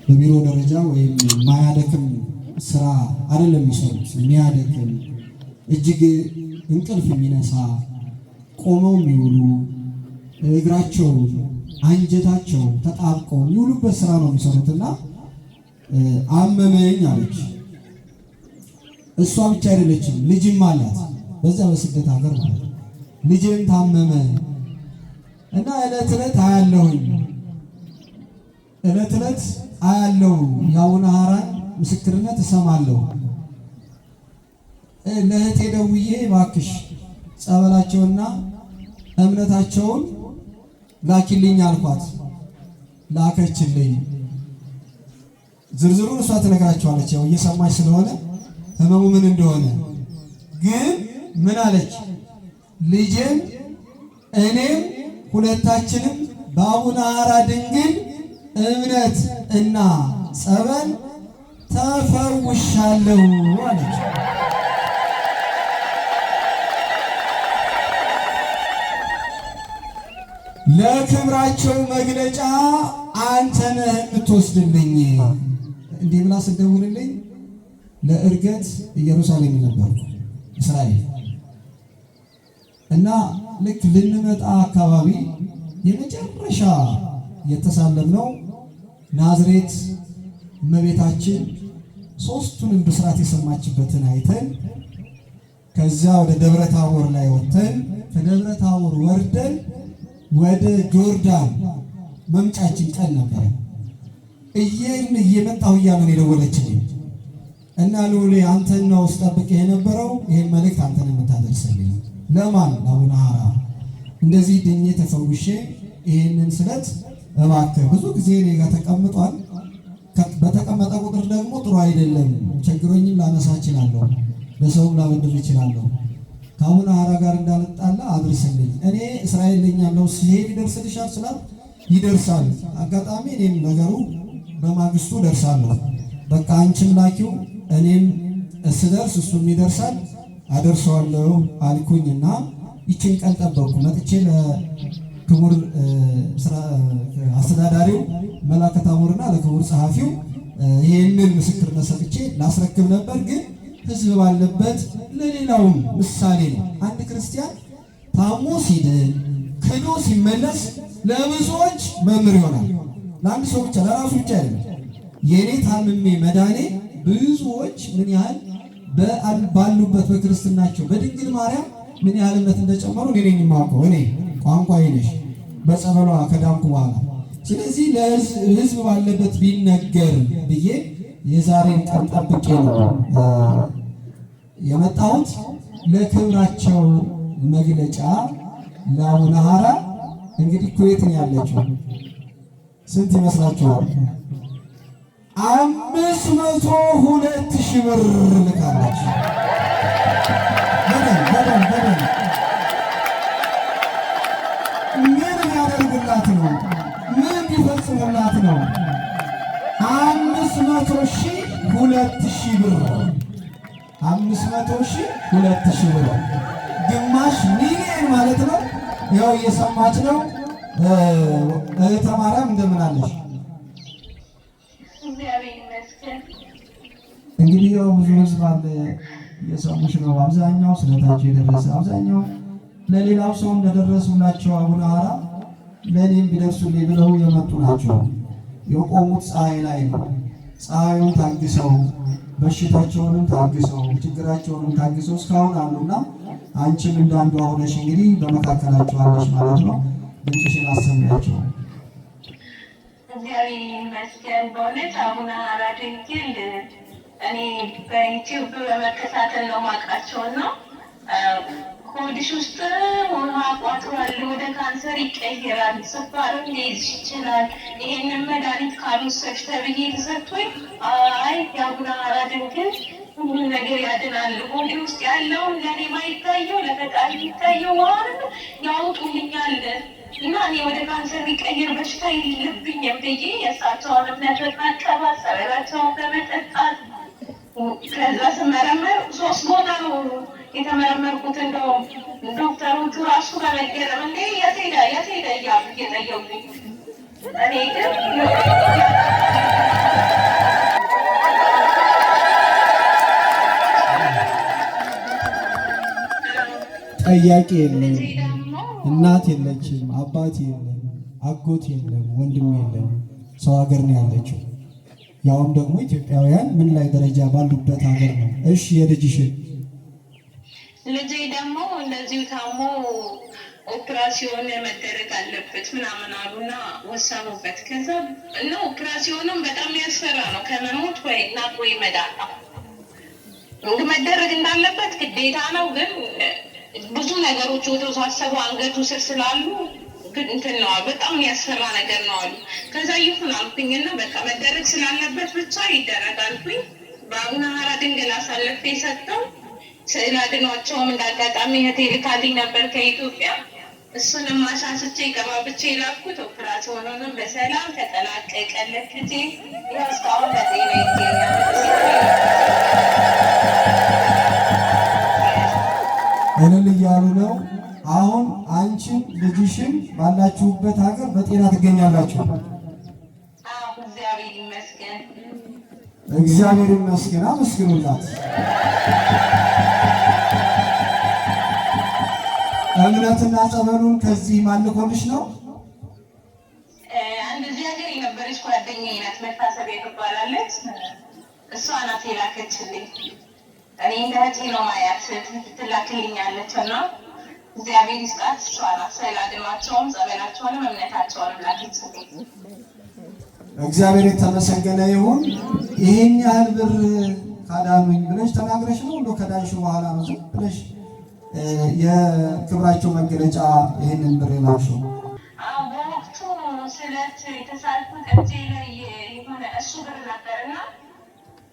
በቢሮ ደረጃ ወይም ማያደክም ስራ አይደለም የሚሰሩት። የሚያደክም፣ እጅግ እንቅልፍ የሚነሳ፣ ቆመው የሚውሉ፣ እግራቸው አንጀታቸው ተጣብቀው የሚውሉበት ስራ ነው የሚሰሩትና አመመኝ አለች። እሷ ብቻ አይደለችም፣ ልጅም አላት በዛ በስደት ሀገር ማለት ነው። ልጅም ታመመ እና ዕለት ዕለት አያለሁኝ፣ ዕለት ዕለት አያለሁ፣ የአቡነ ሐራን ምስክርነት እሰማለሁ። ለእህቴ ደውዬ እባክሽ ጸበላቸውና እምነታቸውን ላኪልኝ አልኳት። ላከችልኝ። ዝርዝሩን እሷ ትነግራቸዋለች፣ ያው እየሰማች ስለሆነ ህመሙ ምን እንደሆነ። ግን ምን አለች? ልጄም እኔም ሁለታችንም በአቡነ ሐራ ድንግል እምነት እና ጸበል ተፈውሻለሁ አለች። ለክብራቸው መግለጫ አንተ ነህ የምትወስድልኝ። እንዲህ ብላ ስትደውልልኝ ለዕርገት ኢየሩሳሌም ነበርኩ፣ እስራኤል። እና ልክ ልንመጣ አካባቢ የመጨረሻ የተሳለምነው ናዝሬት እመቤታችን ሶስቱንም ብስራት የሰማችበትን አይተን፣ ከዚያ ወደ ደብረ ታቦር ላይ ወጥተን፣ ከደብረ ታቦር ወርደን ወደ ጆርዳን መምጫችን ቀን ነበረ። እየን እየመጣሁ እያለ ነው የደወለችልኝ። እና ልዑሌ አንተን ነው ስጠብቅህ የነበረው፣ ይሄን መልእክት አንተን የምታደርስልኝ። ለማን? ለአቡነ ሐራ። እንደዚህ ድኜ ተፈውሼ ይሄንን ስለት እባክህ፣ ብዙ ጊዜ እኔ ጋር ተቀምጧል። በተቀመጠ ቁጥር ደግሞ ጥሩ አይደለም። ቸግሮኝም ላነሳ እችላለሁ፣ ለሰውም ላበድር እችላለሁ። ከአቡነ ሐራ ጋር እንዳልጣላ አድርስልኝ። እኔ እስራኤል ነኝ ያለው፣ ሲሄድ ይደርስልሻል ስላት ይደርሳል። አጋጣሚ እኔም ነገሩ በማግስቱ ደርሳለሁ። በቃ አንቺም ላኪው፣ እኔም ስደርስ እሱም ይደርሳል፣ አደርሰዋለሁ አልኩኝና ይችን ቀን ጠበቅኩ። መጥቼ ለክቡር አስተዳዳሪው መላከ ታቦርና ለክቡር ጸሐፊው ይህንን ምስክርነት ሰጥቼ ላስረክብ ነበር። ግን ህዝብ ባለበት ለሌላውም ምሳሌ ነው። አንድ ክርስቲያን ታሞ ሲድን፣ ክዶ ሲመለስ ለብዙዎች መምህር ይሆናል። ለአንድ ሰው ብቻ፣ ለራሱ ብቻ አይደለም። የኔ ታምሜ መዳኔ ብዙዎች ምን ያህል ባሉበት በክርስትናቸው በድንግል ማርያም ምን ያህል እምነት እንደጨመሩ እኔ ነኝ የማውቀው። እኔ ቋንቋዬ ነሽ በጸበሏ ከዳንኩ በኋላ። ስለዚህ ለህዝብ ባለበት ቢነገር ብዬ የዛሬን ቀን ጠብቄ ነው የመጣሁት። ለክብራቸው መግለጫ ለአቡነ ሐራ እንግዲህ ኩዌት ነው ያለችው። ስንት ይመስላችኋል? 502,000 ብር ልካለች። በደንብ በደንብ በደንብ። ምን ቢያደርጉላት ነው? ምን ቢፈጽሙላት ነው? 502,000 ብር፣ 502,000 ብር፣ ግማሽ ሚሊዮን ማለት ነው። ያው እየሰማች ነው። እህተ ማርያም እንደምን አለሽ? እግዚአብሔር ይመስገን። እንግዲህ ያው ብዙ ህዝብ አለ፣ እየሰሙሽ ነው። አብዛኛው ስለታቸው የደረሰ፣ አብዛኛው ለሌላው ሰው እንደደረሱላቸው አቡነ ሐራ ለእኔም ቢደርሱልኝ ብለው የመጡ ናቸው። የቆሙት ፀሐይ ላይ ነው። ፀሐዩን ታግሰው፣ በሽታቸውንም ታግሰው፣ ችግራቸውንም ታግሰው እስካሁን አሉና አንቺም እንዳንዷ ሆነሽ እንግዲህ በመካከላቸው አለሽ ማለት ነው። ድምፅሽን አሰሚያቸው። እግዚአብሔር ይመስገን። በእውነት አቡነ ሐራ ድንግል እኔ በዩቲዩብ በመከታተል ነው የማውቃቸው እና ሆድሽ ውስጥ ውሃ ቋጥሯል፣ ወደ ካንሰር ይቀየራል፣ ስኳርም ሊይዝሽ ይችላል፣ ይሄንን መድኃኒት ካልወሰድሽ ተብዬ ተሰጥቶኝ፣ አይ የአቡነ ሐራ ድንግል ሁሉን ነገር ያድናል፣ ሆዴ ውስጥ ያለውን ለእኔ ማይታየው ለፈጣሪ የሚታየው ውሃንም ያወጡልኛል እና እኔ ወደ ካንሰር የሚቀየር በሽታ የለብኝም ብዬ የእሳቸውን እምነት በመቀባት፣ ጸበላቸውን በመጠጣት፣ ከዛ ስመረመር ሶስት ቦታ ነው የተመረመርኩት። እንደውም ዶክተሮቹ ራሱ በመገረም እንዴ የት ሄደ፣ የት ሄደ እያሉ እየጠየቁኝ እኔ ግን ጠያቂ የለም፣ ልጄ ደግሞ እናት የለችም፣ አባት የለም፣ አጎት የለም፣ ወንድም የለም። ሰው ሀገር ነው ያለችው። ያውም ደግሞ ኢትዮጵያውያን ምን ላይ ደረጃ ባሉበት ሀገር ነው። እሺ የልጅሽን ልጄ ደግሞ እንደዚሁ ታሞ ኦፕራሲዮን መደረግ አለበት ምናምን አሉና ወሰኑበት። ከዛ እና ኦፕራሲዮንም በጣም ያስፈራ ነው። ከመሞት ወይ እና ወይ መዳን ነው። መደረግ እንዳለበት ግዴታ ነው። ግን ብዙ ነገሮች የተወሳሰቡ አንገቱ ስር ስላሉ ግን እንትን ነው በጣም ያስፈራ ነገር ነው አሉ። ከዛ ይሁን አልኩኝና በቃ መደረግ ስላለበት ብቻ ይደረግ አልኩኝ። በአቡነ ሀራ ድንግል አሳልፌ ሰጠው። ስዕል አድኗቸውም እንዳጋጣሚ እህቴ ልካልኝ ነበር ከኢትዮጵያ። እሱንም አሳስቼ ቀባብቼ የላኩት ኦፕራሲዮኑንም በሰላም ተጠናቀቀለት። ልጄ ይኸው እስካሁን በጤና ይገኛል። እልል እያሉ ነው። አሁን አንቺም ልጅሽም ባላችሁበት ሀገር በጤና ትገኛላችሁ። አዎ እግዚአብሔር ይመስገን። እግዚአብሔር ይመስገን። አመስግኑላት። እምነትና ጸበሉን ከዚህ ማልኮልሽ ነው። አንድ እዚህ ሀገር የነበረች ጓደኛዬ ናት፣ መታሰቢያ ትባላለች። እሷ ናት የላከችልኝ። እኔ እንደ እህቴ ነው ማያት፣ ትላክልኛለች እና እግዚአብሔር ይስጣት። እሷ ናት ስዕል አድኗቸውም ጸበላቸውንም እምነታቸውንም ላከችልኝ። እግዚአብሔር የተመሰገነ ይሁን። ይሄን ያህል ብር ካዳኑኝ ብለሽ ተናግረሽ ነው እንደው ከዳንሽ በኋላ ነው ዝም ብለሽ የክብራቸው መገለጫ ይህንን ብር የላክሽው? አዎ በወቅቱ ስለት የተሳልኩት እጄ ላይ የሆነ እሱ ብር ነበርና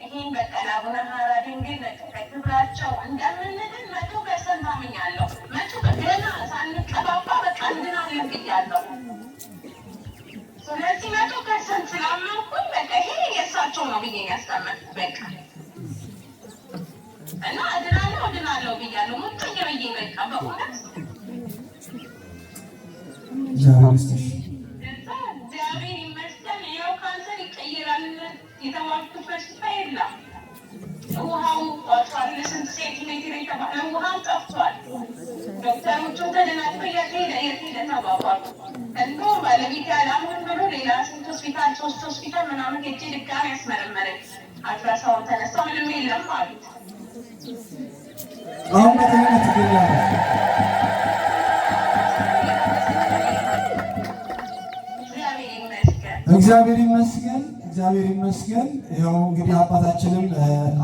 ይህን በቃ ለአቡነ ሀራ ድንግል ክብራቸው እንደምንድን 100% አምኛለሁ። መቶ ገና ሳንቀባባ በቃ እንድናለን ብያለሁ። ስለዚህ 100% ስላመንኩኝ በቃ ይሄ የእሳቸው ነው ብዬ ያስቀመጥኩት በቃ እና እድናለሁ እድናለሁ ብያለሁ። ሙጥኝ ብዬ በቃ በእውነት እግዚአብሔር ይስጥሽ። ከዛ እግዚአብሔር ይመስገን ያው ካንሰር ይቀየራል የተባልኩት በሽታ የለም። ውሃው ጠፍቷል። ስንት ሴንቲሜትር የተባለ ውሃው ጠፍቷል። ዶክተሮቹ ተደናግጠው የት ሄደ የት ሄደ ተባባሉ። እንደውም ባለቤቴ አላምንም ብሎ ሌላ ስንት ሆስፒታል 3 ሆስፒታል ምናምን ሄጄ ድጋሚ ያስመረመረኝ አልትራሳውንድ ተነሳ ምንም የለም አሉት። አሁን በጤንነት ትገኛለሽ። እግዚአብሔር ይመስገን። እግዚአብሔር ይመስገን። እግዚአብሔር ይመስገን። ይኸው እንግዲህ አባታችንም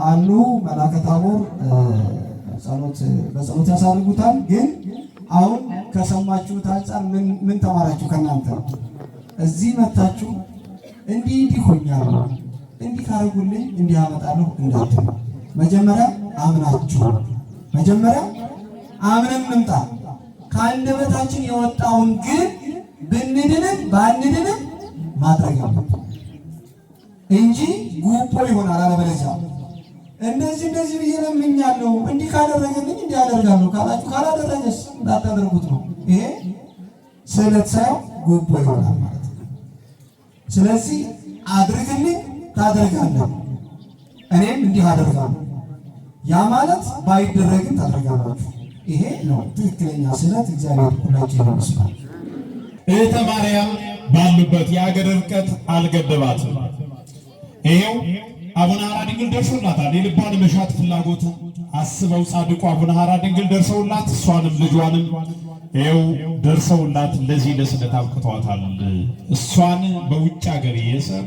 አሉ መልአከ ታቦር ጸሎት በጸሎት ያሳርጉታል። ግን አሁን ከሰማችሁት አንጻር ምን ተማራችሁ? ከእናንተ እዚህ መታችሁ እንዲህ እንዲህ ሆኛለሁ እንዲህ ካረጉልኝ እንዲህ አመጣለሁ እንዳትሉ፣ መጀመሪያ አምናችሁ መጀመሪያ አምነን እንምጣ። ከአንደበታችን የወጣውን ግን ብንድንም ባንድንም ማድረግ አለብን እንጂ ጉቦ ይሆናል። አለበለዚያ እንደዚህ እንደዚህ ብዬ ለምኛለሁ እንዲህ ካደረገልኝ እንዲህ አደርጋለሁ ካላችሁ ካላደረገስ እንዳታደርጉት ነው። ይሄ ስዕለት ሳይሆን ጉቦ ይሆናል ማለት ነው። ስለዚህ አድርግልኝ ታደርጋለህ፣ እኔም እንዲህ አደርጋለሁ። ያ ማለት ባይደረግም ታደርጋላችሁ። ይሄ ነው ትክክለኛ ስዕለት። እግዚአብሔር ሁላችንን ይመስላል። እህተ ማርያም ባሉበት የአገር ርቀት አልገደባትም። ይሄው አቡነ ሐራ ድንግል ደርሶላታል። የልቧን መሻት ፍላጎት አስበው ጻድቁ አቡነ ሐራ ድንግል ደርሰውላት እሷንም ልጇንም ይሄው ደርሰውላት ለዚህ ለስለት አብቅተዋታል። እሷን በውጭ ሀገር የሰሙ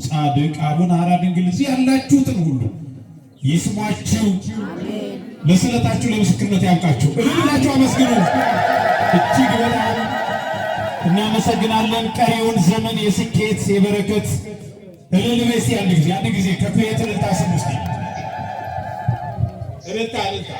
ጻድቅ አቡነ ሐራ ድንግል እዚህ ያላችሁትን ሁሉ ይስሟችሁ፣ ለስለታችሁ ለምስክርነት ያብቃችሁ። እልል ብላችሁ አመስግኑ። እጅግ በጣም እናመሰግናለን። ቀሪውን ዘመን የስኬት የበረከት እልል በይ እስቲ አንድ ጊዜ አንድ ጊዜ ከኩዌት እልልታ ስሙ እስቲ እልልታ እልልታ።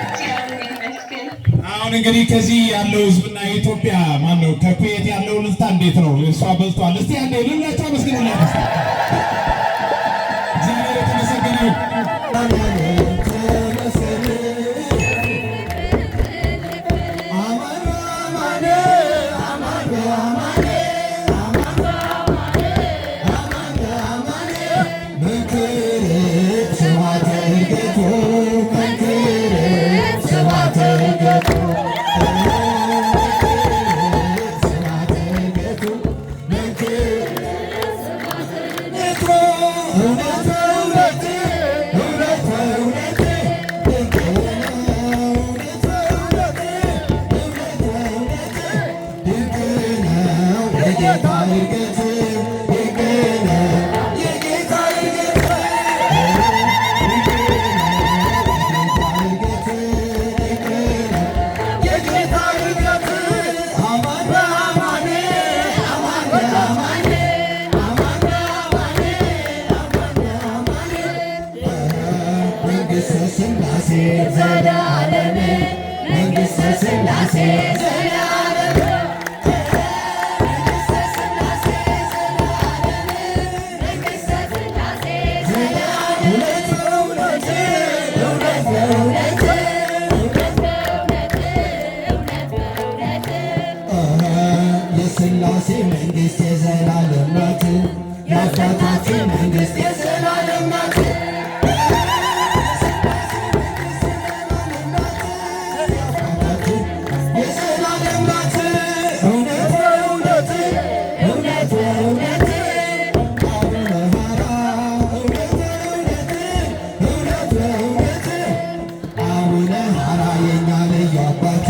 እግዚአብሔር ይመስገን። አሁን እንግዲህ ከዚህ ያለው ህዝብና የኢትዮጵያ ማን ነው ከኩዌት ያለው እልልታ እንዴት ነው? እሷ በልቷል። እስቲ አንዴ እልል ብላችሁ አመስግኑላት እስቲ። እግዚአብሔር የተመሰገነ ይሁን። ስብሐት ዘለዓለም መንግሥተ ሥላሴ ዘለዓለም መንግሥተ ሥላሴ ዘለዓለም መንግሥተ ሥላሴ ዘለዓለም እውነት በእውነት እውነት በእውነት እውነት በእውነት እውነት በእውነት የሥላሴ መንግሥት የዘላለም ናት። የአባታችን መንግሥት የዘላለም ናት። የዘላለም ናት። እውነት በእውነት እውነት በእውነት አቡነ ሐራ እውነት በእውነት እውነት በእውነት አቡነ ሐራ የኛ ልዩ አባት።